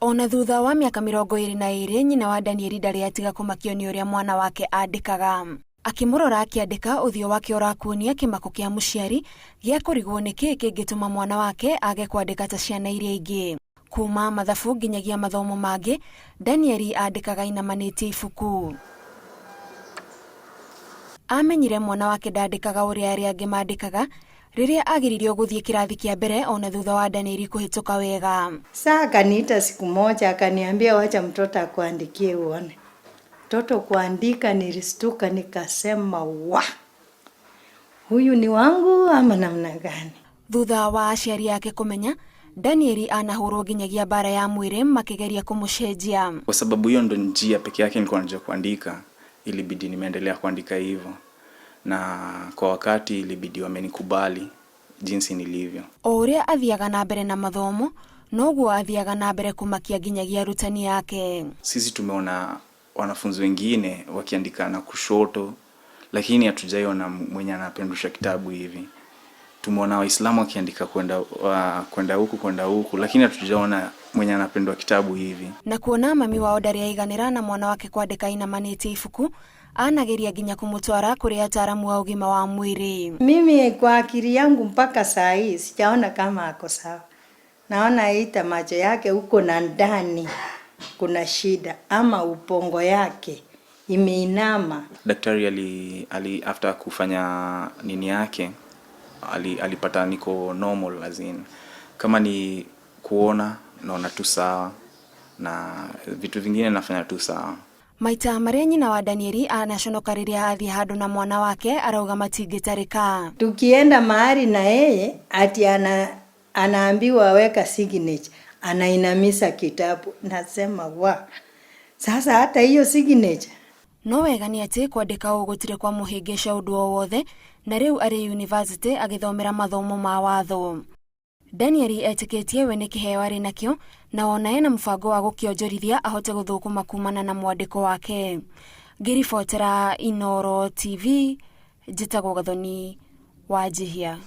Ona thutha wa mĩaka 22, nyina wa Danieli ndarĩ atiga kũmakio nĩ ũrĩa mwana wake andĩkaga. Akĩmũrora akĩandĩka, ũthiũ wake ũrakuonia kĩmako kĩa mũciari gĩa kũrigwo nĩ kĩĩ kĩngĩtũma mwana wake age kwandĩka ta ciana iria ingĩ. Kuma mathabu nginyagia mathomo mangĩ, Danieli andĩkaga ainamanĩtie ibuku. Amenyire mwana wake ndandĩkaga ũrĩa arĩa angĩ mandĩkaga rĩrĩa agiririo gũthiĩ kĩrathi kĩa mbere ona thutha wa Danieli kũhĩtũka wega. Saa akaniita siku moja akaniambia, wacha mtoto akuandikie uone. Mtoto kuandika, nilistuka nikasema, wa huyu ni wangu ama namna gani? Thutha wa aciari ake kũmenya, Danieli anahũrwo nginyagia mbara ya mwĩrĩ makĩgeria kũmũcenjia. Kwa sababu hiyo ndo njia peke yake nilikuwa najua kuandika, ilibidi nimeendelea kuandika hivyo, na kwa wakati ilibidi wamenikubali jinsi nilivyo. O ũrĩa athiaga na mbere na mathomo, noguo athiaga na mbere kũmakia nginyagia arutani ake. Sisi tumeona wanafunzi wengine wakiandika na kushoto, lakini hatujaiona mwenye anapendusha kitabu hivi. Tumeona Waislamu wakiandika kwenda huku kwenda huku, lakini hatujaona mwenye anapendwa kitabu hivi. Na kuona mami wao ndarĩ aiganĩra na mwana wake kwandĩka ainamanĩtie ibuku, anageria nginya kũmũtwara kũrĩ ataaramu a ũgima wa mwĩrĩ. Mimi kwa akili yangu mpaka saa hii sijaona kama ako sawa. Naona ita macho yake huko na ndani kuna shida ama ubongo yake imeinama. Daktari ali after kufanya nini yake alipata niko normal, as in kama ni kuona naona tu sawa na vitu vingine nafanya tu sawa. Maita marĩa nyina wa Danieli anaconoka rĩrĩa athiĩ handũ na mwana wake arauga matingĩtarĩka. Tukienda mahali na yeye ati anaambiwa weka signature, anainamisa kitabu. Nasema wa sasa hata hiyo signature. No wega nĩ atĩ kwandĩka ũũ gũtirĩ kwa mũhĩngĩca ũndũ o wothe, na rĩu arĩ university agĩthomera mathomo ma watho. Danieli etĩkĩtie we nĩ kĩheo arĩ nakĩo na ona ena mũbango wa gũkĩonjorithia ahote gũthũkũma kumana na mwandĩko wake. Ngĩribotera Inooro TV, njĩtagwo Gathoni Wanjihia.